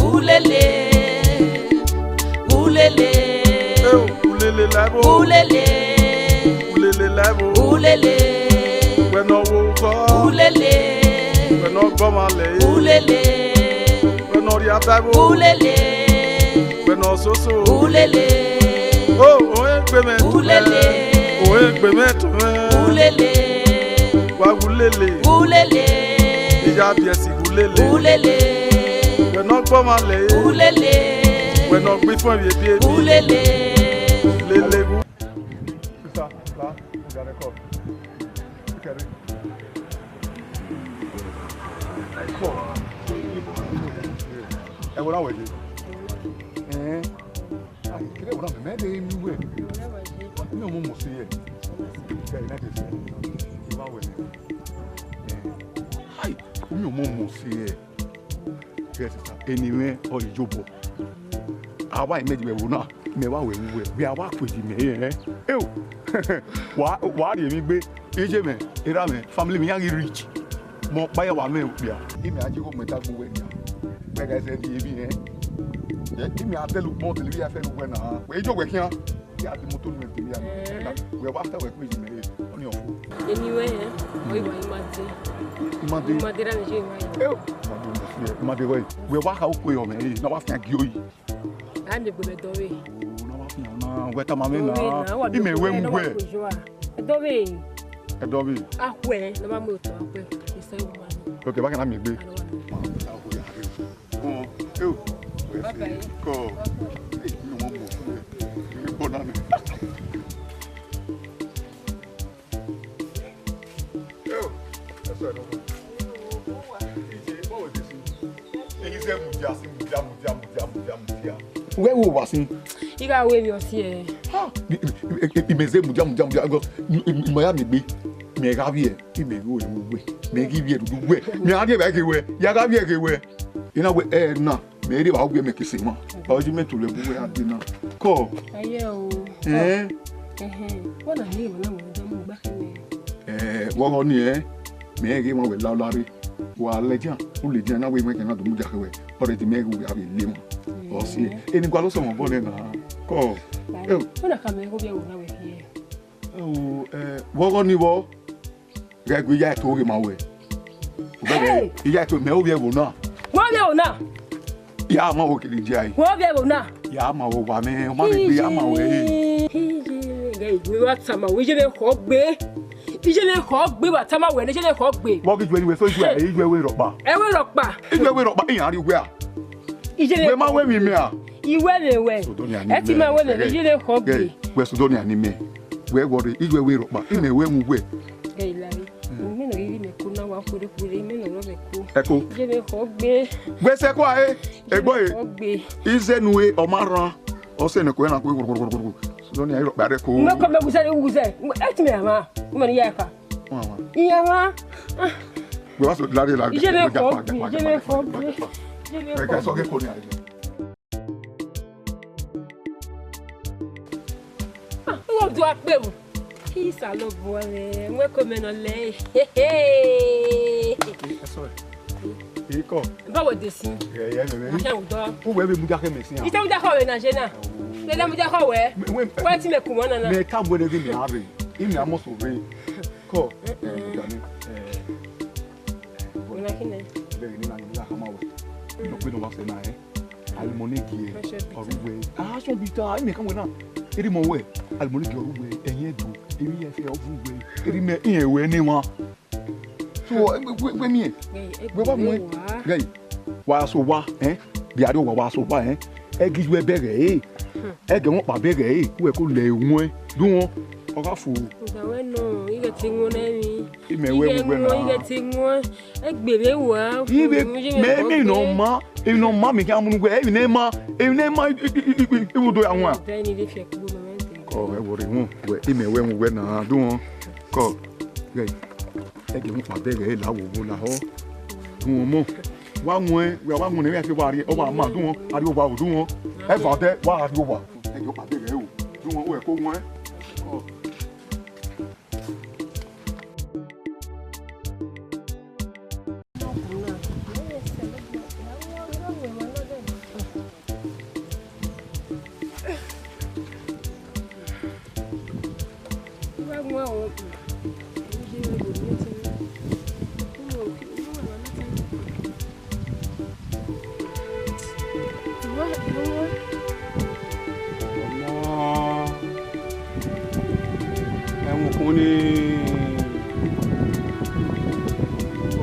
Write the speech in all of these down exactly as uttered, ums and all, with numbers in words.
Ulele, ulele. Eo, ulele la ẹvbo. Ulele. Ulele la ẹvbo. Ulele. Wẹ ne ọ wo oghọ. Ulele. Wẹ ne ọ gbe ọmwa lẹ. Ulele. Wẹ ne ọ rhie ada ẹvbo. Ulele. Wẹ ne ọ soso. Ulele. O, ore gbe mwẹ tu mwẹ. Ulele. Ore gbe mwẹ tu mwẹ. Ulele. Wa gu ulele. Ulele. I ya biẹ si gu ulele. Ulele. Wẹ ne ọ gbe ọmwa lẹ. Ulele. Wẹ ne ọ gbe ifọn vbe ebiebi. Ulele. Ulele gu. Sister, la, mo ga record. Kẹre. Kọ. Ẹ wo na wẹ ye. Ẹn. Ai, kẹre wo na mẹ, mẹ de mi wẹ. Mi ò mọ mo se yẹ. Kẹre na de se. Iba wẹ ni. Ẹn. Ai, mi ò mọ mo se yẹ. Yes, sir. Eni mwẹ ọ ye obọ. A wa imẹ ji vbe ẹvbo na, mẹ wa wẹ vbe uwẹ, wẹ a wa kue yi mẹ rẹn. Eo, wa, wa rhie emwi gbe, iye mwẹ, erha mwẹ, family mwẹ iran ghi rich. Mẹ ọkpa ya wa mwẹ okpia. Imẹ a je gho mẹ dagbe uwẹ nia. Wẹ gha zẹ rhie emwi rẹn. Imẹ a tẹle ukpọn tele vbe ya fẹ ne uwẹ na. Wẹ i do wẹ khian. Ya di moto nuẹn tele ya. Eh. Wẹ wa fẹ wẹ kue yi mẹ re, ọni ọfo. Eni wẹ hẹn, ọ i wa ima de. Ima de. Ima de ra ne je ima yi. Eh, ima de mo fi, ima de wẹ. Wẹ wa kha okue ọ mẹ re, na wa fian gi oyi. A ne gbe mẹ dọ vbe. O, na wa fian na, wẹ tama mwẹ na. Dọ vbe na, wa dọ vbe na, wa dọ vbe. Ẹ dọ vbe. Ẹ dọ vbe. A khuẹ, na ma mu otọ a khuẹ. Esa i wa ni. Okay, ba kẹ na mi gbe. A dọ wa ni. Ma, a khuẹ ya re. Wọn, eo, wẹ se kọ, ẹ, mi wọn mọ fun ẹ, mi gbọ na mẹ. Eo, ẹ sọ ẹ nọ. Ije, bọ wẹ de si. Ije mudia si, mudia, mudia, mudia, mudia, mudia. Wẹ wo wa si. I gha ru emwi ọsi ẹ. Ha, i, i, i, i, imẹ ze mudia, mudia, mudia, because i, i, ima ya miẹn egbe, mẹ gha vbiẹ, imẹ ghi ru ẹvbo uwẹ, mẹ ghi vbiẹ dudu uwẹ, mẹ gha rhie ẹvbo ẹghe wẹ, ya gha vbiẹ ẹghe wẹ. I na wẹ, ẹ na, mẹ rhie evba uwẹ mẹ ke sẹ emwa. Ba oji mẹ tolo ẹbu uwẹ a de na. Kọ. Aye o. Ẹn. Ẹhẹn. Wẹ na rhie evba na wẹ da mu gba kẹ mẹ. Ẹ, wẹ ọghọ ni ẹ, mẹ rẹn ghe emwa wẹ la la rre. Wa lẹ dia, u lẹ dia na wẹ mẹ kẹ na do mudia kẹ wẹ. Already mẹ ghe uwẹ a vbe le emwa. Ọ si. Eni gualọ sẹ ọmọ bọ nẹ na. Kọ. Ẹ o. Wẹ na ka mẹ ghe ovbi ẹvbo na wẹ khin. Ẹ o, ẹ, vbe ọghọ ni vbọ? Ghẹ gu iya ẹto ghe ma wẹ. Hey! Iya ẹto mẹ ovbi ẹvbo na. Wẹ ovbi ẹvbo na? Ya ma wo kiri dia yi. Wẹ ovbi ẹvbo na? Ya ma wo wa mẹ, ọ ma vbe gbe ya ma wẹ. Iye, iye, iye, wa tama wẹ, iye ne khọ gbe. Iye ne khọ gbe, wa tama wẹ, iye ne khọ gbe. Vbọ ghi ju ẹre wẹ so ju ẹ, iye wẹ rọkpa. Ẹ wẹ rọkpa. Iye wẹ rọkpa, iyan ri wẹ a. Iye ne wẹ ma wẹ mi mẹ a. Iwẹ vbe wẹ. Sodonia ni mẹ. Ẹ ti ma wẹ mẹ, iye ne khọ gbe. Wẹ Sodonia ni mẹ. Wẹ wọrẹ, iye wẹ rọkpa, imẹ wẹ mu wẹ. Ẹ ilayi. Imẹ nọ rhirhi mẹ ko na wa khuerhe khuerhe, imẹ nọ rọ mẹ ko. Ẹ ko. Iye ne khọ gbe. Wẹ sẹ ko a e, egbo e. Khọ gbe. Ize nu e, ọ ma rran. Ọ sẹ ne ko na ko. Sodonia rọkpa rẹ ko. Mẹ ko mẹ wuzẹ, wuzẹ. Ẹ ti mẹ ma. Mẹ ni ya ka. Mama. Iya ma. Wẹ wa so lare lare. Iye ne khọ gbe, iye ne khọ gbe. Iye ne khọ gbe. Ẹ ka sọ ke ko ni a. Ah, wọ́n dùn apẹ̀wò. Kí ìsàlọ̀ bọ̀ rẹ̀, wọ́n kò mẹ́nà lẹ̀. Ẹ sọ ẹ̀. Ikọ̀. Báwo de sí? Ẹ, ẹ, ẹ, ẹ. Àṣẹ òótọ́. Ó wẹ́ bí mú jákè mẹ́ sí à. Ìtẹ́ mú jákè ọ̀rẹ́ náà ṣe náà. Lẹ́lẹ́ mú jákè ọ̀rẹ́. Mẹ, wẹ, wọ́n ti mẹ̀kùn wọn náà. Mẹ ká bọ̀ lẹ́dí mi àárẹ̀. Ìmì àmọ́ sọ rẹ̀. Kọ́. Ẹ, ẹ, ẹ, ẹ. Wọ́n náà kí ni? Bẹ́ẹ̀ ni, náà ni, náà ká máa wẹ̀. Ìjọba ìjọba ṣe náà, ẹ. Alimọnẹ gie ọrhuwẹ. Action bitter, imẹ kan wẹ na. Eri mọ wẹ, alimọnẹ gie ọrhuwẹ, ẹyin ẹdo, eri ẹfẹ ọvun wẹ. Eri mẹ iyan wẹ ne wa. So, wẹ mi ẹ. Wẹ ba mu ẹ. Gai. Wa so wa, eh? Bi ari wa wa so wa, eh? Ẹ gi ju ẹbẹ ghẹ e. Ẹ gẹ wọn pa bẹ ghẹ e. Wẹ ko lẹ wọn. Du wọn. Ọ gha fo. Nga wẹ nọ, ighẹ te wọn nẹ mi. Imẹ wẹ mu wẹ na. Ighẹ te wọn. Egbe vbe wa. Ibe mẹ mi nọ ma, emwi nọ ma mi khian mu nuwẹ, emwi ne ma, emwi ne ma, iwudo ya wan. Kọ, ẹ wọrẹ wọn, wẹ, imẹ wẹ wọn wẹ na, du wọn. Kọ, ghẹ, ẹ gẹ wọn pa bẹghe la wo wo la họ. Du wọn mọ. Wa wọn, wẹ wa wọn, ẹ fi wa ri, ọ wa ma du wọn, a ri wa o du wọn. Ẹ va dẹ, wa ri wa. Ẹ gẹ pa bẹghe o. Du wọn, wẹ ko wọn. Kọ.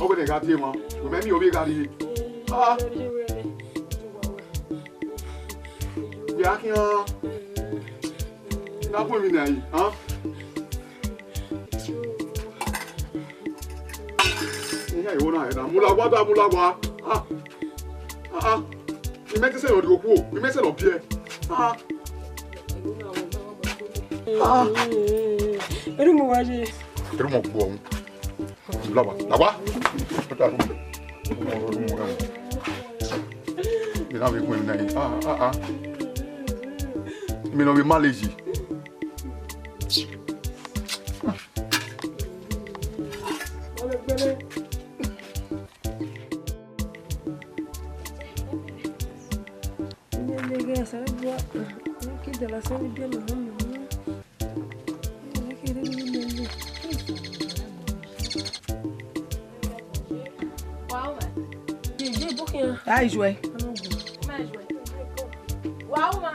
Ọ wẹ ne gha tie emwa, wẹ mẹ miẹn ovbi gha rrie. Ah. Ya khian. Na bu emwi na yi, ah. Iran i wo na ẹre na, mu la owa da, mu la owa. Ah. Ah, ah. Imẹ te sẹ nọ rhie okhuo, imẹ sẹ nọ biẹ. Ah. Ah. Erhunmwu wa ye. Erhunmwu gbe ọmwa. Lagba, lagba. Ọta erhunmwu. Erhunmwu, erhunmwu. Ina vbe gun na yi. Ah, ah, ah. Imẹ nọ vbe ma le yi. Wa uma. Ye, ye, bukhian. Ai, Juẹ. Uma, Juẹ. Wa uma.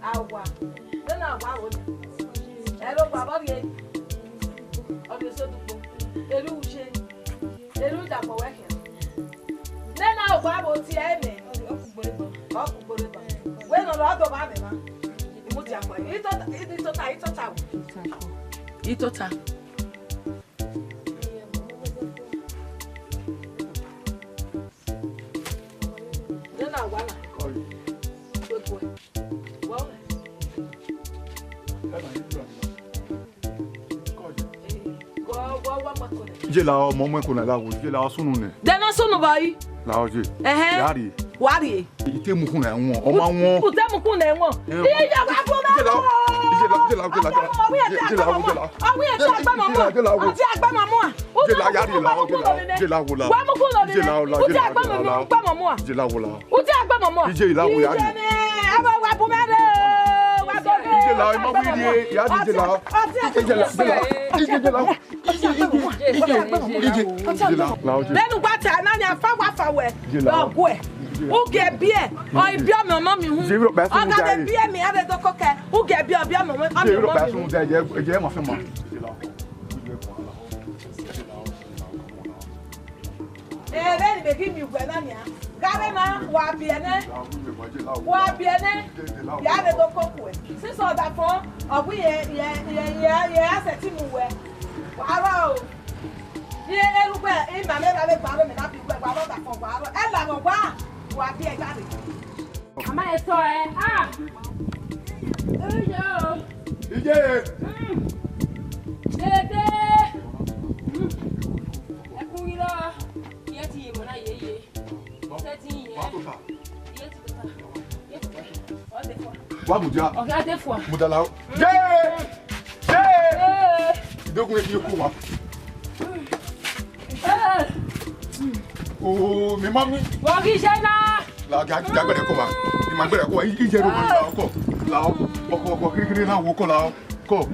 Awa. Nena wa wo ni. Ẹ ro wa bọ rrie. Ọ rrie eso dugbo. Eru je. Eru da kpọ wẹ khian. Nena wa wo tie ẹmẹ. Ọ ku gbere gbọ. Ọ ku gbere gbọ. Wẹ nọ rọ do ba mẹ ma. Imudia kpọ. Itota, itota, itota. Itota. Iye la, ọmọ mu ẹko na la wo, iye la, ọ sunu nẹ. Dẹ na sunu vbe yi. La ọ ye. Ẹhẹn. Ya rrie. Wa rrie. I te mu kun na wọn, ọ ma wọn. U te mu kun na wọn. Eh, iye la, iye la, iye la, iye la, iye la. Ọwọ yẹn ti agbamọ mu. Iye la, iye la, iye la. Iye la, ya rrie la, iye la, iye la wo la. Wa mu kun na. Iye la, iye la, iye la, iye la. Iye la wo la. U ti agbamọ mu. Iye la wo ya rrie. Iye ne, ẹ wa bu mẹ rre o. Wa bu mẹ rre. Iye la, ẹ ma wi rrie, ya rrie iye la. Iye la, iye la, iye la. Vbene uwa ta na ni afa wa fa wẹ. Lọ guẹ. U gie biẹ. Ọ i biẹ ọmọ ọmọ mi hu. Ọ gha vbe biẹ mi, a vbe do koko. U gie biẹ, ọ biẹ ọmọ ọmọ mi hu. Ẹvbo ni mẹ ghi miẹn uwẹ na nian. Gha rre na, wa biẹ nẹ. Wa biẹ nẹ. Ya vbe do koko ẹ. Since ọdafọn, ọ wẹ irẹn, irẹn, irẹn, irẹn, irẹn a sẹtin mu wẹ. Wa rrọọ o. Irẹn erhugbe, ima mwẹ ra vbe gba rre, mẹ na bi wẹ, wa rrọọ ọdafọn, wa rrọọ. Ẹ la mwẹ ọgua, wa biẹ gha rre. Mama, eso, eh. Ah. Oyo. Iye. Mm. Dede. Mm. Ẹkun ghi rọ. Iye ti ye mọ na ye ye. Iye ti ye. Iye ti tota. Iye ti tota. Ọ de fua. Wa mudia. Ọ gha de fua. Mudia la. Ye! Ye! Eh. Idogun ye ku wa. Eh. Oh, mi mami. Wa ghi je na. La ga ga gbẹrẹ ko ma. Ni ma gbẹrẹ ko. I je ro la ko. La o. Ọkọ ọkọ kiri kiri na wo ko la o. Ko.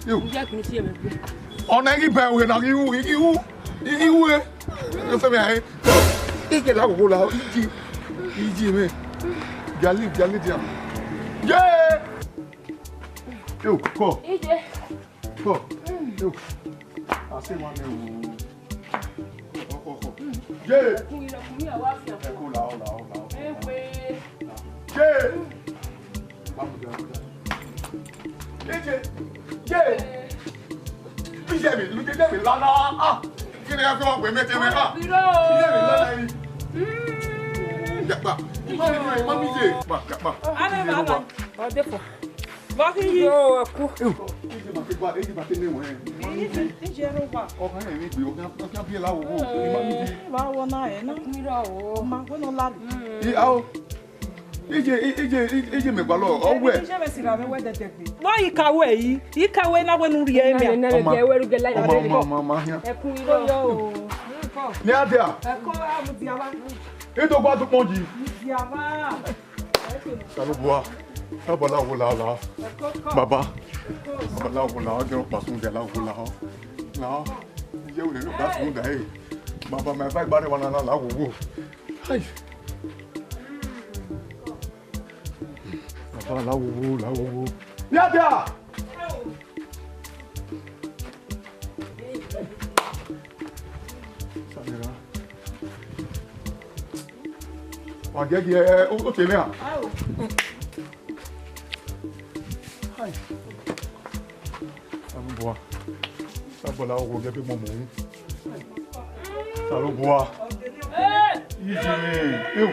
Yo. Ǹjẹ́ kì í ṣe ẹ̀mẹ̀ gbé? Ọ̀nà yìí bẹ̀ wẹ̀ náà, ihu, ihu, ihu ẹ. Ẹ fẹ́ mi àyè. Ìjẹ́ làwòwò la, ìjì, ìjì mi. Jali, jali dia. Yé! Yo, ko. Ìjẹ́. Ko. Yo. Ase wa mi o. Ko, ko, ko. Ye. Ẹkun ilẹ̀kùn mi àwa fi àpò. Ẹkun la o, la o, la o. Ewe. Ye. Ye. Ye. Iye mi, iye mi lana. Ah. Kí ni ẹ fi ọgbẹ́ mẹ́tẹ́ mi? Ah. Iye mi lana yìí. Yàgbà. Ìmọ̀ mi, ìmọ̀ mi yé. Yàgbà, yàgbà. Ane baba. Ọdẹ fọ. Vọ khin yi? Yo, ẹku. Ewu, ije ma te gba, ije ma te ne wẹ. Ije, ije ro wa. Ọkàn yẹn ni gbe, ọkàn, ọkàn bí ẹ láwo wo, ẹ má mi di. Ẹ, wa wọ na ẹ na. Ẹkun irọ o. Ma wẹ nọ la. I, ao. Ije, i, ije, i, ije mẹ gbalọ, ọ wẹ. Ije mẹ sira mẹ wẹ dẹdẹ gbe. Vọ ikawe yi, ikawe na wẹ nu rhie mẹ. Nene, nene, ọma, je wẹ ru je la ọma, ọma, ọma, ọma, hian. Ẹkun irọ. Yo. Ni a dia. Ẹkọ a mu dia wa. Eto gba dukpọn ji. Mu dia wa. Osanobua, Osanobua la wo la la. Baba, Baba la wo la, ọjọ́ pàṣẹ oúnjẹ la wo la. La, iye wo lè lọ bá sùn dà ẹ. Baba, mẹ bá ìgbà rẹ wà lánàá la wo wo. Hai. Baba la wo wo, la wo wo. Yàtọ̀! Samira. Wa gẹ gẹ, o, o te mẹ a? Ao. Hai. Osanobua. Osanobua la wo gẹ bi mọ mọ. Osanobua. Iye. Ewu.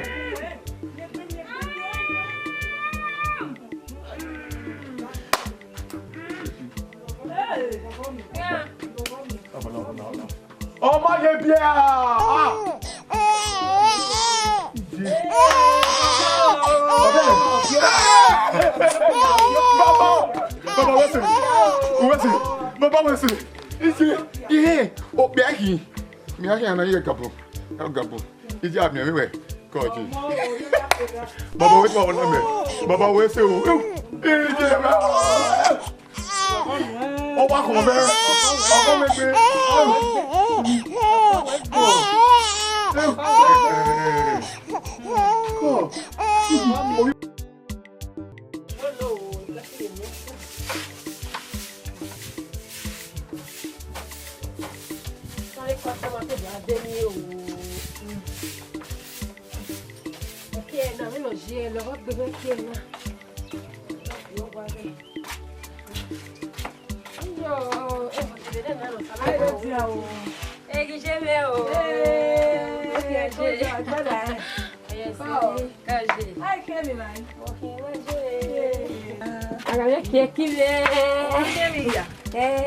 Osanobua la wo la. Ọmọ ye biẹ a. Ah. Baba, baba wẹsẹ, wẹsẹ, baba wẹsẹ. Iye, iye, o bẹ hi. Mi a hi ana ye gabo, gabo. Iye a mi wẹ, kọji. Baba wẹsẹ, baba wẹsẹ o. Iye, Ọ wa kọ mẹ, ọkọ mẹ gbe. Ẹkẹ na, mi nọ ye ẹlẹ, ọ gbe ẹkẹ na. Yo, eh, Aye, dia o. Egi je me o. Eh, okay, good job, brother. Yes, oh. Kaje. Ai, Kevin, man. Okay, waje. Yeah. Agora é que é que vem. Okay, amiga. É.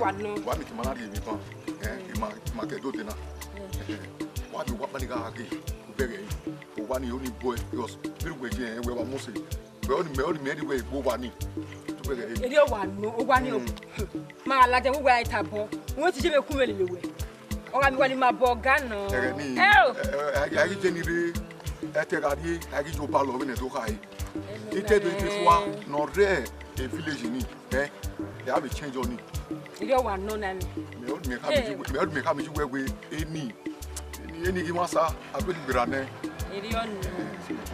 wa nọ. Wa mi ti ma na rhie emwi ban. Eh, ima, ima ke do de na. Eh, wa mi wa pani gha ghe. Bẹghe yi. O wa ni oni boy, because mi ru wẹ jẹ, wẹ wa mose. Wẹ oni mẹ, oni mẹ ni wẹ igbo wa ni. Tu bẹghe yi. Eri o wa nọ, o wa ni o. Ma la jẹ wẹ a ta bọ. Wẹ ti je be ku mẹ lele wẹ. Ọ gha mi wa ni ma bọ ga nọ. Ẹghẹ ni, ẹ o. Ẹ, ẹ, a ghi je ni rre, ẹtẹ gha rrie, a ghi yo ba lọ vbene do kha re. Ite do ite fua, nọ rre e village ni, eh, they have a change on it. Iri ọ wa nọ na ni. Mẹ ọ mẹ ka mi ju, mẹ ọ mẹ ka mi ju wẹ wẹ eni, eni, eni ghi ma sa, a gbe ni gbera nẹ. Iri ọ nọ.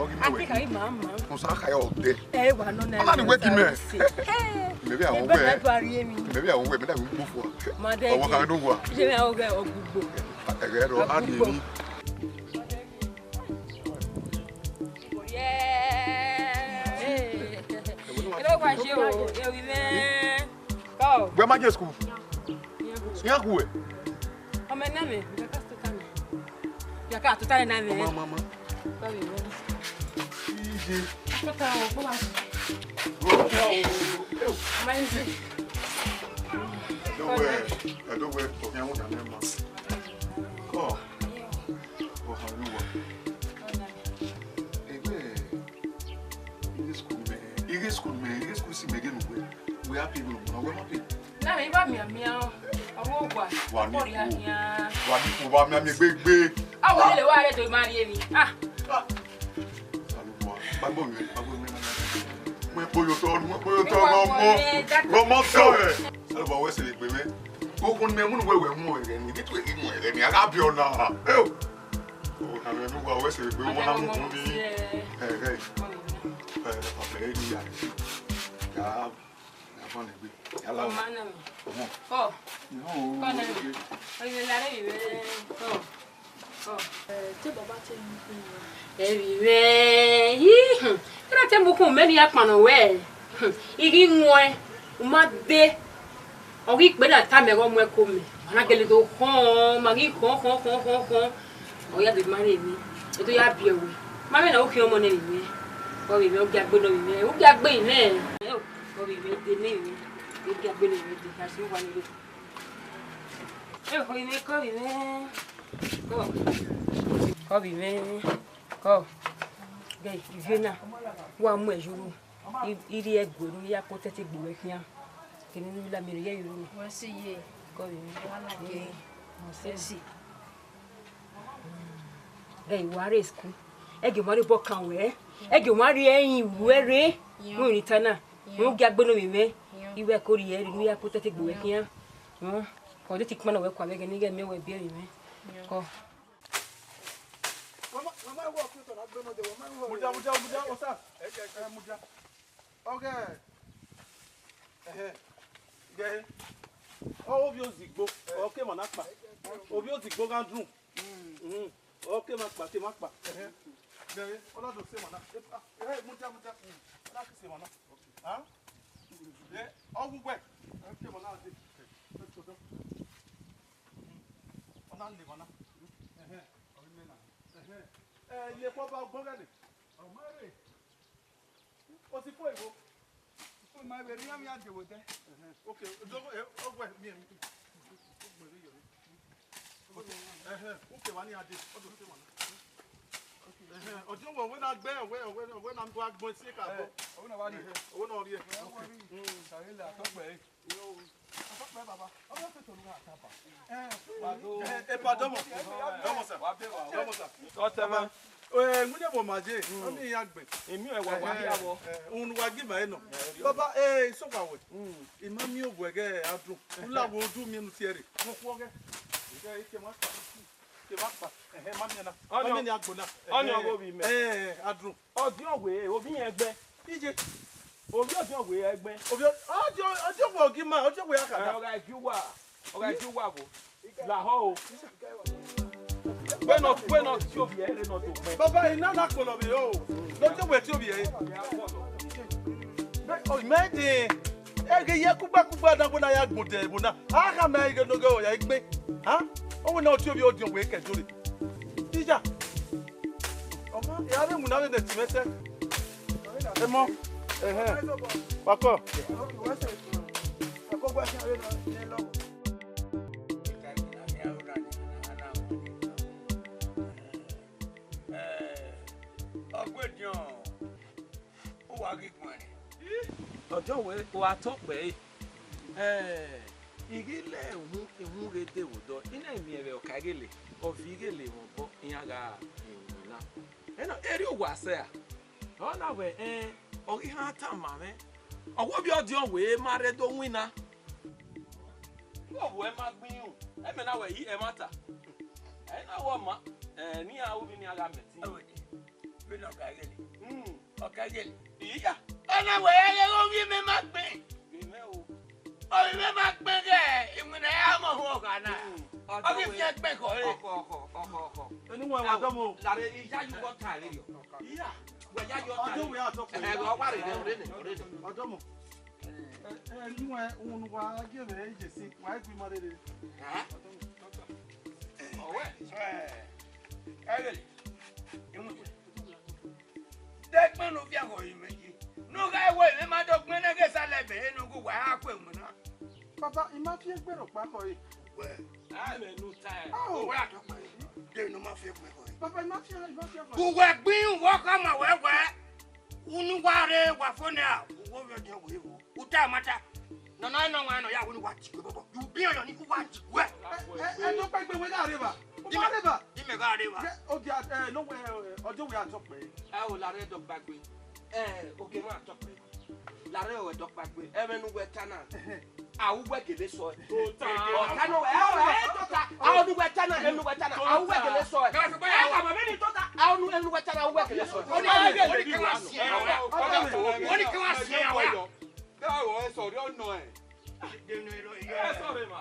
Ọ ghi mẹ wẹ. Ake ka ghi ma ma. Mo sa ka yo de. Ẹ wa nọ na. Ọna ni wẹ gi mẹ. Mẹ vbe a wẹ. Mẹ vbe a wẹ, mẹ da wẹ gbo fua. Ma de. Ọwọ ka do wa. Je mẹ o gẹ ogbugbo. Ẹghẹ rọ a ni ni. Wẹ ma je school. Iran khu wẹ. Ọmọ ẹna mẹ, bia ka tota nẹ. Bia ka tota nẹ na mẹ. Ọmọ, ọmọ, ọmọ. Ije. Tota o, baba. Tota o. Ọmọ ẹna. Ẹdọwẹ, ẹdọwẹ, ọkẹ àwọn ọ̀dà mẹ́rin ma. Kọ́. Ọkàn ló wà. Ẹgbẹ́, ighe school mẹ, ighe school mẹ, ighe school si mẹ ghe nu wẹ. Wẹ happy, wẹ ọmọ, wẹ happy. Na me iwa mian mian, ọmọ wa. Wa ni ku. Wa ni ku, wa mian mian gbegbe. Awo lele wa re do ma rie mi. Ah. Gbagbo mi, gbagbo mi. Mo kpoyo tọ, mo kpoyo tọ, ọmọ, ọmọ tọ ẹ. Ẹ bọ wẹ sẹ gbe mẹ. Ogun mẹ mu nu wẹ wẹ mu ẹghẹ ni, bi tu ẹghẹ mu ẹghẹ ni, a gha bi ọna. Eo. O na mẹ nu wa wẹ sẹ gbe, ọmọ na mu kun ni. Ẹ, ẹ. Ẹ, ọbẹ ni ya. Ya. Ọmọ na mi. Ọmọ. Ọ. No. Kọ na mi. Oye la re mi. Ọ. Te baba te mu khun. Ẹvbi mwẹ, ih, hmm, te na te mu khun, mẹ ne I ya kpannọ wẹ, hmm, I ghi muẹn, u ma dee, ọ ghi kpe na tama ẹghẹ ọ mu ẹko mẹ, ma na gele do khọn, ma ghi khọn, khọn, khọn, khọn, khọn, ọ ya dee ma rre emwi, e do ya biẹ wẹ, ma mwẹ na u khian ọmọ nẹ vbe mwẹ, ọ vbe mwẹ, u gia gbe nọ vbe mwẹ, u gia gbe mwẹ, ọ vbe mwẹ, de ne mwẹ, u gia gbe nọ vbe mwẹ, de ka si wa ni ro. Ẹ, ọ vbe mwẹ, kọ vbe mwẹ. Kọ. Kọ vbe mwẹ. Kọ. Ghe, ivie na, wa mu ẹre ye uru. I, I rhie ẹguẹ ne u ya protect egbe ruẹ khian. Kene ne u la miẹn rhie ye uru. Wẹ si ye. Kọ vbe mwẹ. Wa la ke. Wẹ si. Ghe, wa rre school. Ẹgie wa rhie obọ kan wẹ. Ẹgie wa rhie ẹrin wẹ rre. Iran. Wẹ ni ta na. Iran. Wẹ gia gbe nọ vbe mwẹ. Iran. I wẹ ko rhie ẹre ne u ya protect egbe ruẹ khian. Iran. Ọ de te ikpẹn na wẹ kua vbe ẹghẹ ne I ghẹ miẹn wẹ biẹ vbe mwẹ. Iran. Kọ. Mudia, mudia, mudia, osa. Eh, mudia. Ọghe, ẹhẹ, gẹe. Ọ, ovbi ozigbo, ọ ke emwa na kpa. Ovbi ozigbo gha dun. Mm. Ọ ke emwa kpa, ke emwa kpa. Ẹhẹ. Gẹe, ọ na do sẹ emwa na. Eh, mudia, mudia. Ọ na ke sẹ emwa na. Ah? Eh, ọ wu wẹ. Ọ ke emwa na dee. Ọ na le emwa na. Ẹhẹ. Ẹhẹ. Eh, ye kpọ ba ọgbọn ghẹ ni. Ọ ma rre. O si fo igho. Fo ma vbe rhian mia de wo dẹ. Ẹhẹn. Okay, dogo, eh, ọgwẹ mi, mi. Ẹhẹn, okay, wa ni a de, ọ do se wa na. Ẹhẹn, ọjọ wẹ, wẹ na gbẹ, wẹ, wẹ, wẹ na gua gbọn si ka bọ. Eh, ọwẹ na wa rrie. Ẹhẹn, ọwẹ na rrie. Ẹ, wẹ rrie. Mm. Sare la, tọgbẹ. Yo. Tọgbẹ baba. Ọwẹ fẹ tolu ha taba. Eh, eh, pa dọmọ. Dọmọ sa. Dọmọ sa. Ọtẹmẹ. Eh, ngunye bo ma je, mm, ami ya gbe. Emi ẹ wa wa hia vbọ. Eh, unu wa gi ma enọ. Eh, baba, eh, iso wa wẹ. Mm. I ma miẹn obuẹ ghẹ Adrun. U la wo du miẹn unu tie rre. Mo khuọ ghẹ. Ghẹ ike ma kpa. Ke ma kpa. Eh, eh, ma miẹn na. Ma miẹn ni agbo na. Ọni ọghe ovbi mẹ. Eh, Adrun. Ọdiọn wẹ, ovbi yẹn gbẹ. Iye. Ovbi ọdiọn wẹ ẹgbẹ. Ovbi ọ-, ọdiọn, ọdiọn wẹ ọgi ma, ọdiọn wẹ akada. Ẹ, ọ gha gi uwa, ọ gha gi uwa vbo. Lahọ o. Wẹ nọ, wẹ nọ tie ovbi ẹre nọ do gbẹ. Baba, I na na kpọlọ vbe o. Nọ tie ovbi ẹre. Mẹ de, ẹ ghe ye kugba kugba na wẹ na ya gbodẹ ẹvbo na. A kha mẹ ighe nọ ghe ọ ya egbe. Ha? Ọ wẹ na tie ovbi ọdiọn wẹ kẹ jore. Ija. Ọma, ya vbe winna vbe ne ẹtin mwẹ sẹ. Emọ, ẹhẹn, wa kọ. Ọgua ediọn, uwa ghi guẹnrẹn. Ọjọ wẹ, u a tọ kpẹre. Ẹn, I ghi lẹ uhunmwu ghe de vbe odọ, I na miẹn vbe Ọkaigele, ọ viọ Ighele mwẹ obọ, iran gha miẹn uhunmwu na. Ẹn, erriọ uwa sẹ ra? Ọ na wẹ, ẹn, ọ ghi han tama mwẹ. Ọ wẹ ovbi ọdiọn wẹ ma rre do winna. Wẹ ovbi uẹ ma gbẹn irun, ẹmwẹ na wẹ i ẹmwata. Ẹ na wẹ ọma, ẹ, ne iran ru vbene iran gha mẹ ẹtin. Vbene Ọkaigele. Hmm. Ọkaigele. Iya. Ọ na wẹ ya ghe ovbi mwẹ ma gbẹn. Vbe mwẹ o. Ovbi mwẹ ma gbẹn ghẹ iwinna ya mọ hu ọgha na. Hmm. Ọ ghi fian gbẹn khọ re. Ọkhọ, ọkhọ, ọkhọ, ọkhọ. Eni wọn wa dọmọ. Lare, I ya ye uwẹ ọta rre yọ. Iya. Wẹ ya ye ọta. Ọjọ wẹ a tọ kpẹre. Ẹ, ọ wa rre, rre, rre, rre. Ọdọmọ. Ẹ, ẹ, eni wọn, unu wa gie vbe iye si, wa gbe ima rere. Hẹn? Ọwẹ. Ẹ, ẹ, ghele. Emu. De gbẹn ne u viọ ẹghẹ ọre imẹ yi. Ne u gha wẹ imẹ ma do gbẹn ne ẹghẹ sa lẹ ẹbẹre ne u gu wa a kue winna. Papa, I ma fi egbe rhọkpa khọe. Wẹ. A mẹ nu ta ẹ. Ao. Wẹ a tọ kpẹre. De ne u ma fi egbe khọe. Papa, I ma fi, I ma fi khọe. Uwẹ gbin, uwẹ ọkọ ma wẹ wẹ. Unu wa rre, wa fo nẹ a. Uwẹ ovbi ọdiọn wẹ vbo. U ta ma ta. Nana ẹ nọ wan nọ ya wẹ ne u wa ti kue bọbọ. U biẹ yọ ni u wa ti kue. Ẹ, ẹ, ẹ, dọkpa egbe wẹ gha rre evba. U ma rre evba. Di mẹ gha rre evba. Ẹ, odia, ẹ, ne wẹ, ẹ, ọjọ wẹ a tọ kpẹre. Ẹ o, lare dọkpa egbe. Ẹ, oke mwa tọ kpẹre. Lare ọ dọkpa egbe. Ẹmwẹ ne uwẹ ta na. Ẹhẹn. A ru uwẹ gele sọ ẹ. Tota. Ọta ne uwẹ, ẹ, ẹ, tota. A ru ne uwẹ ta na, ẹ ne uwẹ ta na. A ru uwẹ gele sọ ẹ. Ẹ, baba, ẹ, baba, mẹ ni tota. A ru ne, ẹ ne uwẹ ta na, a ru uwẹ gele sọ ẹ. Ọ ni ẹ gele ni wa si ẹ. Ọ ni kẹ wa si ẹ wa. Bẹ́ẹ̀ o, ẹ sọ̀rọ̀ ọ̀nà ẹ̀. Ẹ sọ̀rọ̀ ẹ̀ mà.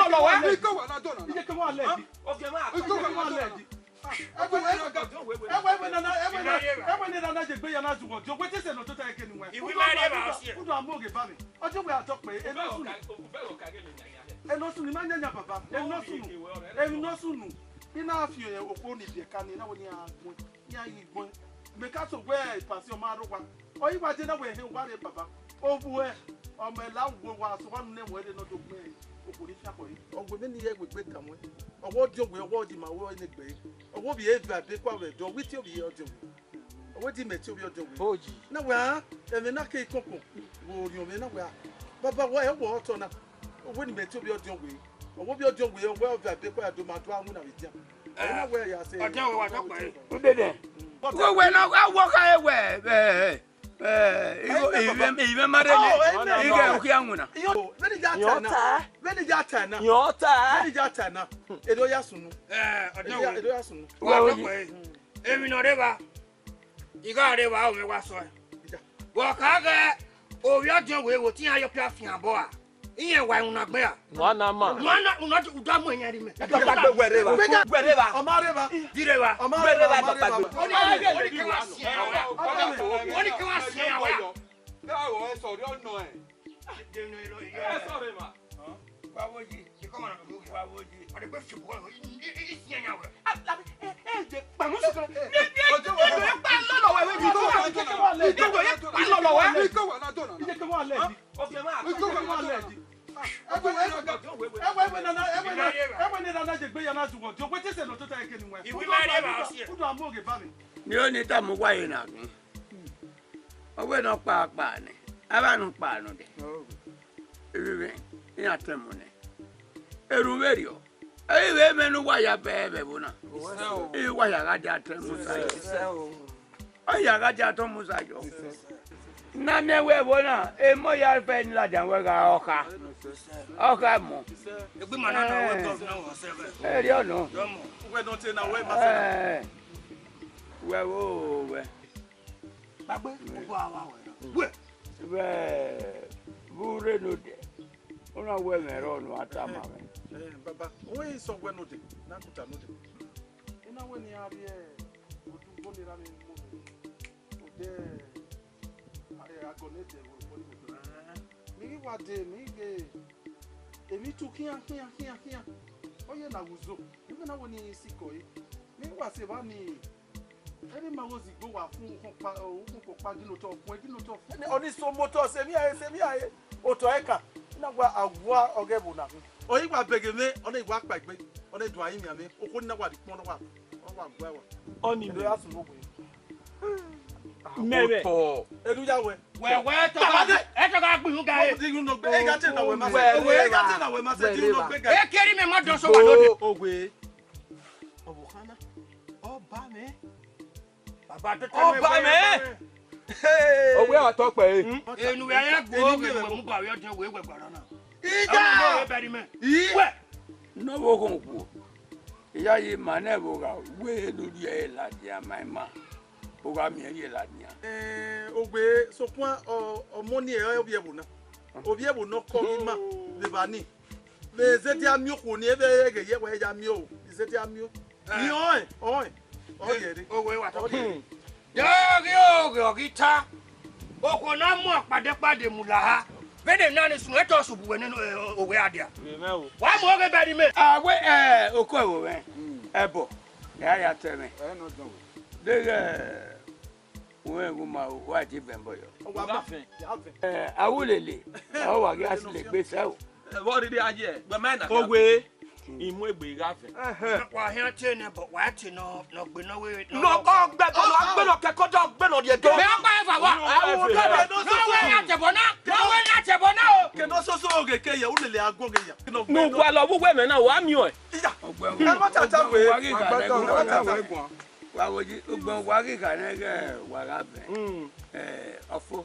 lọlọ wẹ. Iko wa na dona. Iye ke wa lẹ di. Oge ma. Iko wa na dona. Ẹwẹ, ẹwẹ, ẹwẹ, ẹwẹ, ẹwẹ, nana, ẹwẹ, ẹwẹ, nana, je gbe ya na zugbo. Jọ, wẹ te sẹ ne ọ tota ẹkẹ ni wẹ. Iwi ma rre ba ọsiẹ. Udu amoghe ba mwẹ. Ọjọ wẹ atọ kpẹ, ẹ nọ sunu. Ẹ nọ sunu, ma nyanya baba. Ẹ nọ sunu. Ẹ nọ sunu. I na fi okhuo ni biẹ ka ni, na wẹ ne iran gbẹn, iran ghi gbẹn. Mẹ ka so wẹ ipasi ọ ma rre owa. Ọ i wa je na wẹ ẹhẹn uwa rre baba. Ovbuẹ, ọ mẹ la uwu owa, so wa nu nẹ wẹ rre ne ọ do gbẹn okhuo ni fian khọe. Ọ wẹ vbene I ye wẹ egbe tama wẹ. Ọ wẹ ọdiọn wẹ, ọ wẹ ọdima wẹ ne egbe. Ọ wẹ ovbi e va ebe kua vbe ẹdẹ, ọ wẹ iti ovbi e ọdiọn wẹ. Ọ wẹ di mẹ tie ovbi ọdiọn wẹ. Oyi. Na wẹ a, ẹmwẹ na ke ikọnkọn, vbe orhiọn mwẹ na wẹ a. Baba wẹ ẹ wọ otọ na. Ọ wẹ ne imẹ tie ovbi ọdiọn wẹ. Ọ wẹ ovbi ọdiọn wẹ, ọ wẹ ọ va ebe kua ya do ma do a winna vbe edian. Ọ na wẹ ya sẹ. Ọdiọn wẹ wa tọ kpẹre. Udede. Wẹ wẹ na, a wọ kha e wẹ, ẹ, ẹ, ivẹ, ivẹ ma rre nẹ. Ighẹ u khian winna. Vbene ya ta na. Vbene ya ta na. Yọ ta. Vbene ya ta na. Edo ya sunu. Ẹ, ọdiọn wẹ. Edo ya sunu. Wa tọ kpẹre. Emwi ne ọ rre evba, I gha rre evba, ọ mwẹ wa sọe. Vbe ọ kha ghẹ ovbi ọdiọn wẹ vbe otọ iran ye ọpia fian obọ ra? Iran wa iwinna gbe ra? Wa na ma. Wa na, una, u da mu ẹyan rri mẹ. Ẹ ka gbe wẹ rre evba. Wẹ rre evba. Ọ ma rre evba. Di rre evba. Ọ ma rre evba, ọ ma rre evba. Oni, oni ke wa siẹn ya wẹ. Oni ke wa siẹn ya wẹ. Ẹ sorry, ọ nọ ẹ. Ẹ sorry ma. Wa wo yi. Wa wo yi. Ọ de gbe fi bọ, i, i, i, i siẹn ya wẹ. Ẹ, ẹ, ẹ, je kpamu sukẹ. Ni, ni, ojo wa. Ẹ, ẹ, pa lọlọ wẹ, wẹ, mi ko wa. Ẹ, ẹ, pa lọlọ wẹ. Iko wa na dona. Ije ke wa lẹ di. Iko wa na dona. Ẹwẹ, ẹwẹ, ẹwẹ, ẹwẹ, nana, ẹwẹ, nana, ẹwẹ, nana, je gbe ya na zugbo. Jọ, wẹ te sẹ ne ọ tota ẹkẹ ni wẹ. Iwi ma rre ba ọsiẹ. Udu amoghe ba mwẹ. Ni oni tama uwa ye na gun. Ọ wẹ ne ọ kpa kpa nẹ, avbe anu kpa nọ dẹ. Ivbi mwẹ, iran tẹn mu nẹ. Erhunmwẹrriọ, ẹ i vbe mẹ ne uwa ya bẹghe vbe ẹvbo na. I wa ya gha dia tọn Musa yọ. Ọ ya gha dia tọn Musa yọ. Na miẹn wẹ ẹvbo na, emọ ya fẹ ni ladian wẹ gha ọkha. Ọkha mọ. Egbe ima na na wẹ gọvnọ wẹ ọsẹ vẹ. Erriọ nọ. Yọmọ. Uwẹ nọ te na wẹ ma sẹ na. Ẹ, wẹ wo wẹ. Gbagbe, ugbọ a wa wẹ na. Wẹ. Vbe, vbe u rre ne odẹ, u na wẹ mwẹ rrọọ ne u a tama mwẹ. Eh, baba, ọ wẹ i sẹ wẹ ne odẹ, ne a guta ne odẹ. I na wẹ ne iran rhie odugbo ne erha mwẹ mu mwẹ. Odẹ, eh, agọ ne dẹ vbe obọ ni vbe odẹ. Mi ghi wa dee, mi ghe, emwi tu khian, khian, khian, khian. Ọ ye na ghe uzo, I wẹ na wẹ ne I sikọ ẹre. Mi wa sẹ evba ni, Ẹre ma ghe ozigbo wa fun ukhọnkpa, ukhọnkpa gin otọ, ọkpẹn gin otọ. Ọni so motọ, sẹ emwi a re, sẹ emwi a re, otọ ẹre kan. Na wa, a wa ọghe ẹvbo na khin. Ọ i wa bẹghe mwẹ, ọ na i wa kpaegbe, ọ na i do a rinmwian mwẹ, okhuo ni na wa rhie ikpọn, ọ na wa, ọ na wa gua ẹwa. Ọni mẹ. Ẹre a sunu owe. Mẹ vbe. Otọ. Eru ya wẹ. Wẹ, wẹ, ẹ tọ ka, ẹ tọ ka gbihun ga e. Ọ di unu gbe, e ga te na wẹ ma sẹ. Wẹ, e ga te na wẹ ma sẹ, di unu gbe ga. E keri mẹ ma dọ sọ wa lode. Owe. Ọvbokhan na, ọba mwẹ. Baba, to tell me. Ọba mwẹ. Hey. Owe ọtọ kpẹ e. Enu ya ya gbe owe mu ba we ọdẹ we we gbara na. Ida. Ọmọ we bẹri mẹ. Wẹ. Nọ vbe oghọn okhuo. Iyayi ma nẹ vbe ogha we ne u rhie ladian ma ima. Ogha miẹn rhie ladian. Eh, ogbe sokpan ọ, ọmọ ni ẹ ovbi ẹvbo na. Ovbi ẹvbo ne ọ kọ ima vbe evba ni. Vbe zẹdẹ a miẹn okhuo ni, ẹ vbe ẹghẹ ye wẹ ya miẹn o, zẹdẹ a miẹn o. Eh. Ni ọẹn, ọẹn, ọ yẹre. Owe wa tọ. Ọ yẹre. Hmm. De oghi oghe ọ ghi ta. Okhuo na mu ọkpadẹkpade mu la ha. Vbene na ni sunu, etọ sẹ ubu wẹ nene, eh, owe a dia. Amen o. Wa mu oghe bẹri mẹ. A wẹ, eh, oko ẹvbo mwẹ. Hmm. Ẹbọ. Ẹ a ya ta ẹmwẹ. Ẹ nọ dọn wẹ. Deghẹ, eh, Uwẹ gu ma, wa ti vẹn bọ yọ. Ọ wa ma vẹn, ya vẹn. Ẹ, Awulele, ọ wa ghi a si le gbe sẹ o. Ẹ, vbọ rhirhi a ye, gbẹ ma na. Owe, imu egbe gha vẹn. Ẹhẹn. Wa hian tie nẹ, but wa tie nọ, nọ gbe nọ we. Nọ kọ gbẹ tọ, nọ gbe nọ kẹkọ dọ, gbe nọ rhie dọ. Mẹ ọkpa eva wa. Awo dọ. Nọ we na tẹbọ na. Nọ we na tẹbọ na o. Kẹ nọ soso oge ke ye, Awulele a gu oge ya. Nu wa lọ vbe uwẹ mẹ na, wa miẹn ọe. Iya. Ọgbẹn. Ẹ ma tata we. Wa ghi gha nẹ, wa ghi gha nẹ. Wa wo ji, ugbẹn wa ghi gha nẹ ghẹ wa gha vẹn. Mm. Eh, ọfo.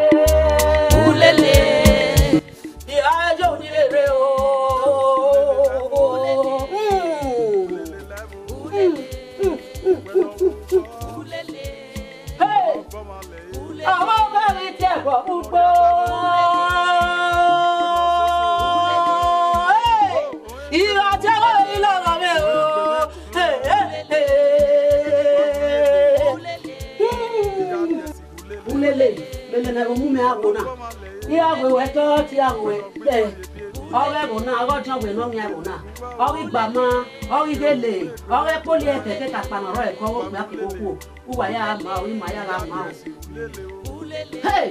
Ulele. Ìyá ẹjọ́ òní rere o. Hey! Àwọn ọmọ mi ti ẹ̀kọ́ púpọ̀. Hey! Ìyá ọjọ́ ìlú ọ̀rọ̀ mi o. Hey, hey, hey. Ulele, mẹmẹ ne ẹvbo mu mẹ avbe na. Iran wẹ wẹ tọ, te iran wẹ. Ẹ, ọ ghe ẹvbo na, ọ ghe ọdiọn wẹ ne ọ wian ẹvbo na. Ọ ghi gba ma, ọ ghi ghele, ọ ghe kpoli ẹkẹkẹ ka kpa ne ọ rrọọ ẹkọ, ọ ghe okpia ke okhuo. Uwa ya gha ma o, ima ya gha ma o. Hey!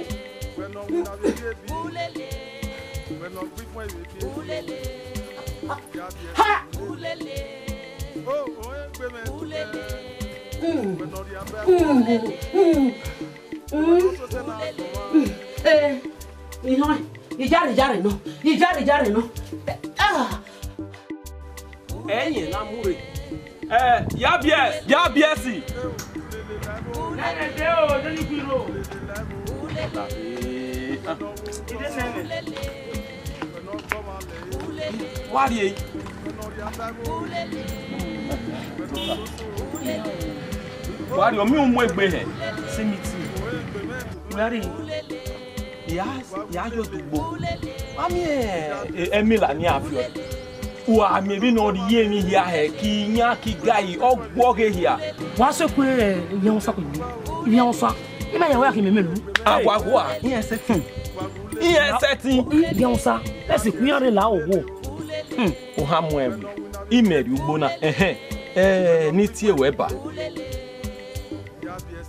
Ha! Mm. Mm. Mm. Mm. Eh, iran, ijare, ijare nọ, ijare, ijare nọ. Ah. Ẹyẹn na mu rre. Eh, ya biẹ, ya biẹ si. Nene de o, de ni kiro. Eh, ah. Ide nene. Wa rrie. Wa rrie, ọ miẹn umu egbe hẹ. Simiti. Wa rrie. Ya, ya yo dugbo. Wa miẹn, eh, Emila ni a viọ. Wa miẹn emwi ne ọ rhie emwi hia hẹ, ki iyan ki gai, ọ gbe ọghe hia. Wa sẹ ku, eh, ivbi Hausa ku ivbi Hausa. Ima ya wa ya khin mẹ mẹ lu. Awa gua, iran sẹtin. Iran sẹtin. Ivbi Hausa, ẹ si ku iran rre la owo. Hmm. Ohan mu ẹvbo, imẹ rrie ugbo na, ẹhẹn, eh, ne I tie wẹ ba.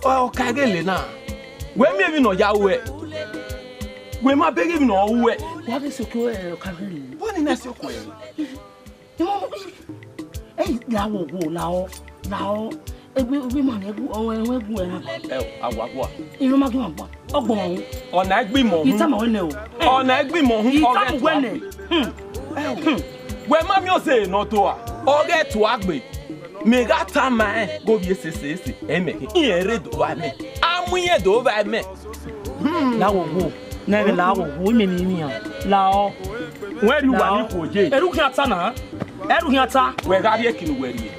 Ọ ka ghele na, wẹ miẹn emwi ne ọ ya ruẹ, wẹ ma bẹghe emwi ne ọ ruẹ. Wa vbe sokue, eh, ọ ka ghele. Wẹ ni na sokue. Ẹ, lahọ wo, lahọ, lahọ. Egbe, egbe ma nẹ, egbe, ọ, ẹwẹn egbe ẹran. Ẹ, awa gua. Irun ma gbe ma gba. Ọgbọn ọhun. Ọna egbe imọ ọhun. Itama wẹ nẹ o. Ọna egbe imọ ọhun, ọ ghẹ tama wẹ nẹ. Hmm. Ẹ, hmm. Wẹ ma miẹn ọse ne ọ do a, ọ ghẹ tua gbe. Mẹ gha tama ẹn, ghe ovbi ese ese ese, ẹ mẹ khin. Irẹn rre do vba mẹ. A mu irẹn do vba mẹ. Hmm. Lahọ wo, nẹ vbe lahọ wo, imẹ ni miẹn. Lahọ. Wẹ rhie uwa ni khuo ye. Erhukhian ta na. Erhukhian ta. Wẹ gha rrie eki ne uwẹ rrie.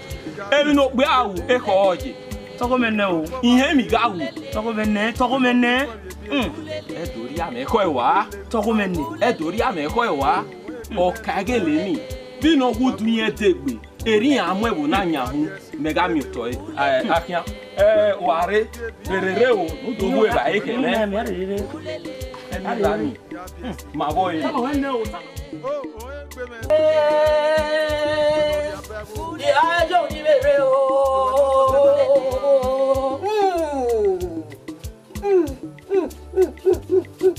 Emwi ne okpia ru, ekhọe ọ ye. Tọghọ mẹ nẹ o. Ihẹn emwi gha ru. Tọghọ mẹ nẹ, tọghọ mẹ nẹ. Hmm. Ẹ do rhie amẹ ekhọe wa. Tọghọ mẹ nẹ. Ẹ do rhie amẹ ekhọe wa. Ọ ka ghele ni. Vbene ọ wu udu irẹn degbe, erriọ iran mu ẹvbo na yan hu. Mẹ gha miẹn otọ ẹre, ẹ, akhian. Ẹ, wa rre, rherhe rre o, ne u do ru evbare khẹ nẹ. Mẹ, mẹ rherhe. Ẹ ne ra ni. Ma vbọ re. Tama wẹ nẹ o, tama. Ẹ, ya yo ni vbe rre o. Hmm. Hmm, hmm, hmm, hmm, hmm, hmm.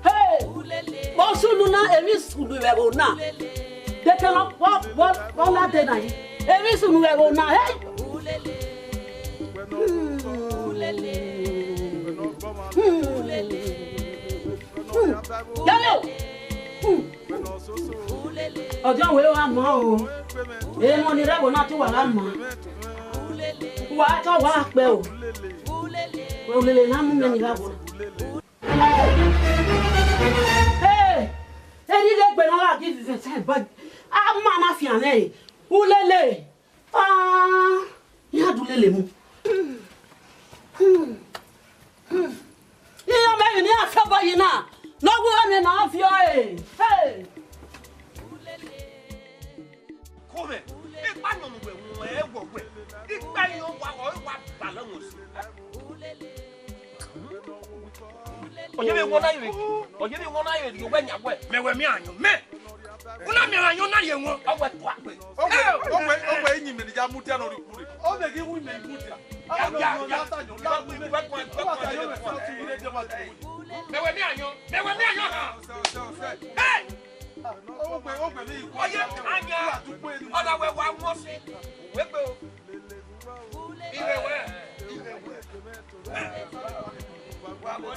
Hey! Vbe ọ sunu na, emwi sunu vbe ẹvbo na. Dekẹ vbọ, vbọ, vbọ, vbọ la de na yi. Emwi sunu vbe ẹvbo na. Hey! Hmm. Hmm. Hmm. Yale o. Hmm. Ọdiọn wẹ gha ma o. Emọ ni rre ẹvbo na te uwa gha ma. Wa tọ wa kpẹ o. Wẹ ulele na mu mẹ ni gha vbo. Hey! Erriọ ighegbe ne ọ gha give vẹsẹ ba. A ma na fian nẹ. Ulele. Ah, iran du lele mu. Iran mẹ emwi ne iran fiọ obọ yi na, ne ọ wu ọnẹ ne a fiọ ẹre. Hey! Kọmẹ, ikpa nọ mu wẹ wọn ẹ wọ wẹ. Ikpa yi ọ wa, ọ wa ba lẹ wọn si. Ọ yevbe wọn na yevbe, ọ yevbe wọn na yevbe rhie owẹ yan wẹ, mẹ wẹ miẹn ayọn mẹ. U na miẹn ayọn na ye wọn, ọ wẹ tua gbe. Ọ wẹ, ọ wẹ, ọ wẹ yin mẹ ne ya mudia nọ rhie ukhu rre. Ọ vbe ghi wu mẹ mudia. Ya, ya, ya. Mẹ wẹ miẹn ayọn, mẹ wẹ miẹn ayọn ha. Hey! Ọ wẹ, ọ wẹ mi. Ọ ye ayọn. Ọ na wẹ wa mọ si. Wẹ gbe o.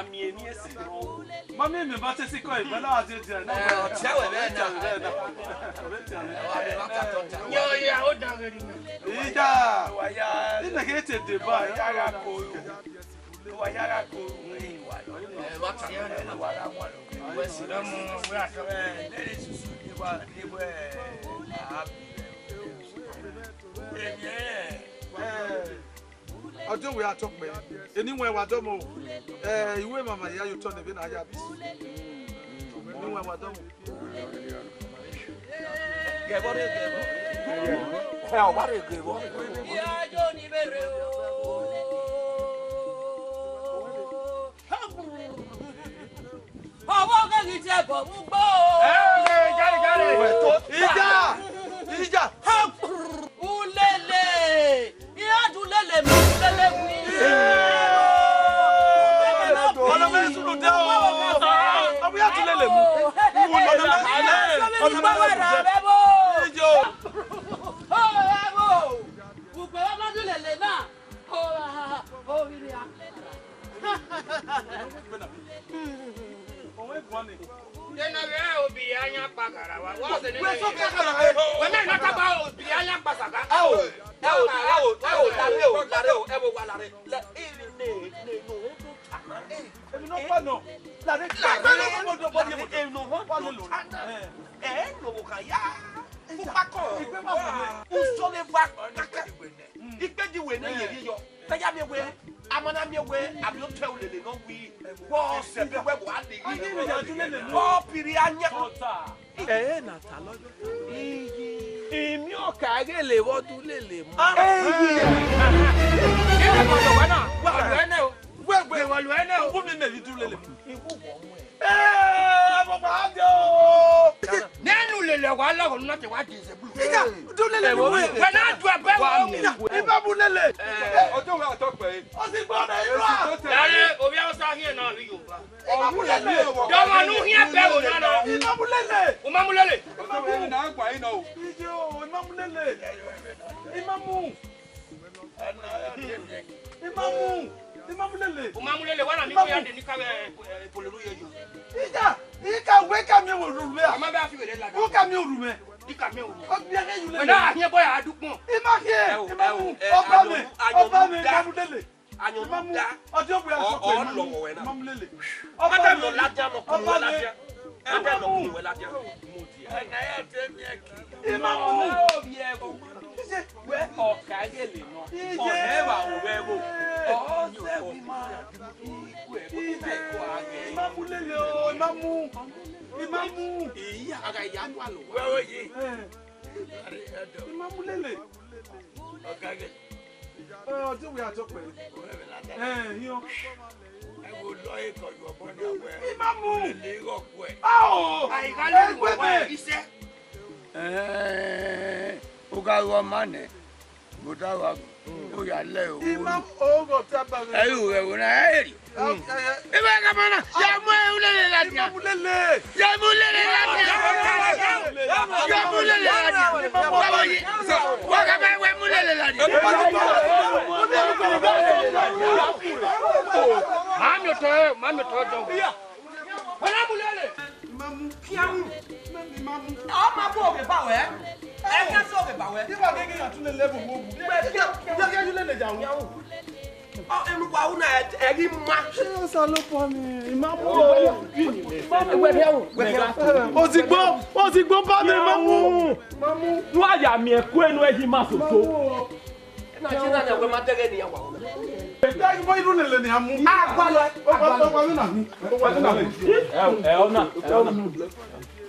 a miẹn emwi ẹse nọ. Mami, mẹ ma te sikọ, ẹ ma na wa die die na. Ẹ, ọ tiẹ wẹ vbe na. Ọ tiẹ wẹ vbe na. Ọ tiẹ wẹ vbe na. Yọ, ya, o da ghe ri mẹ. Ija. Wa ya. Ina ke te deba. Wa ya gha ko. Wa ya gha ko. Ẹ, wa ta. Ẹ, wa gha wọn. Wẹ si lọ mu, wẹ atọ. Ẹ, ne susu de wa, de wẹ, a bi. Ẹ, ẹ. Ọdẹ wẹ atọ kpẹ, eni wẹ wa dọmọ o. Ẹ, iwe mama ya ye otọ ne vbe na ya bi. Eni wẹ wa dọmọ. Gẹbọ re gẹbọ. Ẹ, ọ wa re gẹbọ. Ọvbokhan ghi tie ẹbọ mu ugbo. Ẹ, jare, jare. Ija! Ija! Ulele! Iran du ulele mu ulele wi. Ọnọ mwẹ sunu de o. Ọ bu ya du ulele mu. Ọnọ mwẹ, ọnọ mwẹ sunu de. Ijo. Ugbo wa ma du ulele na. Ọ, ọ, ọ, ọ, ọ, ọ, ọ. Ena vbe obi ya yan kpa gara wa. Wa se ne. Wẹ so ka gara wa. Wẹ mẹ na ta ba obi ya yan kpa saga. Ẹ o, ẹ o, ẹ o, ẹ o, lare o, lare o, ẹ wo wa lare. La, e ne, ne, no, o do ta. Èmi náà pa nọ. Lare, lare, lare, lare, lare, lare, no, o do ta. Ẹ, no, wo ka ya. Ku pa kọ. Igbe ma wẹ. U so le va kaka. Ikpe di wẹ ne ye rhie yọ. Te ya miẹn wẹ, a ma na miẹn wẹ, a miẹn otọ ulele ne ọ wi, wẹ ọ sẹ vbe wẹ vbe a de ghi. Ọ piri a yan. Ẹ na ta lọ. Imi ọ ka ghe le vbe ọ du lele mu. Ẹ ye. Ẹ ma lọ wẹ na, wa lu ẹnẹ o. Wẹ wẹ wa lu ẹnẹ o. Uwu mi mẹ vbe du lele mu. Iwu wọ mu ẹ. Ẹ, mo gba de o. Nẹnu lele wa lọghọ na te wa di. Ija, du lele mu wẹ. Wẹ na du ẹbẹ wa mu. Ija, ima mu lele. Ẹ, ọjọ wa tọ pẹ. Ọ si gbọ na iru a. Lare, ovbi Hausa hiẹn na vbe Yoruba. Ima mu lele. Dọmọ nu hiẹn bẹ wo na na. Ima mu lele. U ma mu lele. Ima mu. Ije o, ima mu lele. Ima mu. Ima mu. Ima mu lele. U ma mu lele, wa na ni ko ya de ni ka vbe, eh, polelu ye yo. Ija, ika wẹ ka miẹn orhu mẹ. A ma bẹ a fi wẹ lada. U ka miẹn orhu mẹ. I ka miẹn orhu. Ọ biẹ ke yu lele. Wẹ na hiẹn bọ ya du kpọn. Ima hiẹn, ima mu. Ọba mẹ, ọba mẹ, ima mu lele. Ima mu. Ọjọ wẹ a sọ pé ima mu. Ima mu lele. Ọba mẹ. Ọba mẹ. Ima mu. Ije. Wẹ ọka gele nọ. Ije. Ọ hẹ vbe aro vbe ẹvbo. Ọ sẹ vbe ima. Ije. Ima mu lele o, ima mu. Ima mu. Iya, a gha ya nu alo wa. Wẹ o yi. Eh. Ima mu lele. Ọka gele. Ẹ, ọdẹ wẹ a tọ pẹ. Ẹ, hiọn. Ẹ wo lọ ekọ yọ ọbọ na wẹ. Ima mu. Lele ighọ kuẹ. Ao. Ai, gha lele wẹ wa isẹ. Ẹ, u gha ru ọma nẹ, vbe odaro agbọn, u ya lẹ o. Ima mu, o gho ta ba vbe. Ẹ ru ẹvbo na, ẹ ri. Ebe ka mana, ya mu ulele ladian. Ima mu lele. Ya mu ulele ladian. Ya mu ulele ladian. Wa bo yi. Wa ka ba wẹ mu ulele ladian. Ma mi otọ, ma mi otọ dọn. Wẹ na mu ulele. Ima mu. Kian. Ima mu. Ọ ma bu oge ba wẹ. Ẹ ka sẹ oge ba wẹ. Ima gege ya tu ulele vbe owo. Wẹ kian. Ya ya ulele ya. Ọ, enu wa una ẹghi ma. Ṣé Osanobua ni? Ima mu o. Ozigbo, ozigbo ba mi, ima mu. Nu a ya miẹn ẹko enu ẹhi ima soso. Na ti na ni a wẹ ma dẹghe ni a wa una. Ẹghi mo iru lele ni a mu. A gua lọ. O gua, o gua ni na ni. O gua ni na ni. Ẹ, ẹ, ọ na, ẹ, ọ na.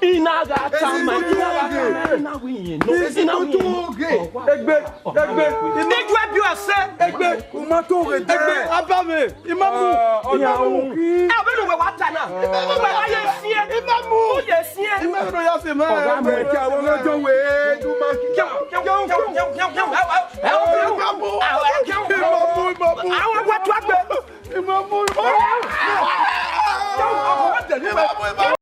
I na gha tama, I na gha tama, I na wẹ irẹn nọ, I na wẹ irẹn nọ. Egbe, egbe, I na ju ẹbi ọse. Egbe, u ma to ghe dẹ. Egbe, a ba mwẹ, I ma mu. Ah, I ma mu. Ẹ, vbene uwẹ wa ta na. Uwẹ wa ye fiẹn. I ma mu. U ye fiẹn. I ma mu ya se ma. Ọgha mu ẹkẹ, àwọn ọmọ ọjọ́ wẹ̀, ẹ, ju ma. Jẹun, jẹun, jẹun, jẹun, jẹun, jẹun. Ẹ, ẹ, ẹ, I ma mu. Ẹ, ẹ, jẹun. I ma mu, I ma mu. Àwọn ọmọ tó gbẹ. I ma mu, I ma mu. Jẹun, ọmọ wa dẹ ní. I ma mu, I ma mu.